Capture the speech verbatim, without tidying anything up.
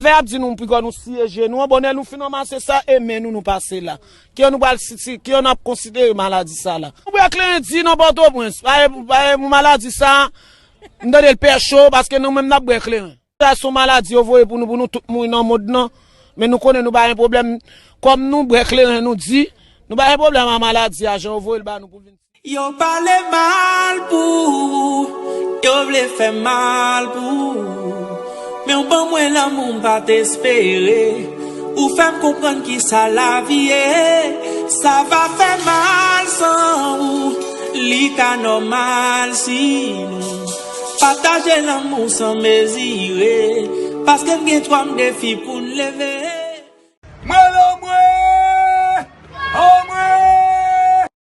Lè y ap di nou piko nou siye je nou an, bonè nou fin anmase sa e men nou nou pase la. Kijan nou pral siti, kijan n ap konsidere maladi sa la? Nou bwè kleren di nan Pòtoprens, pa e, pa e pou maladi sa, m tande l pè cho, paske nou menm n ap bwè kleren. Sa se yon maladi yo voye pou nou, pou nou tout mouri nan mond nan. Men nou konnen nou pa gen pwoblèm. Kòm nou bwè kleren nou di, nou pa gen pwoblèm a maladi a jan yo voye l ba nou pou l vin. Yo pale mal pou ou, yo vle fè mal pou ou. Men w ban mwen lanmou m pa t espere. Ou fè m konprann kisa lavi ye. Sa va fè mal san ou, li ka nòmal si nou pataje lanmou san mezire. Paske m gen twa m defi pou n leve.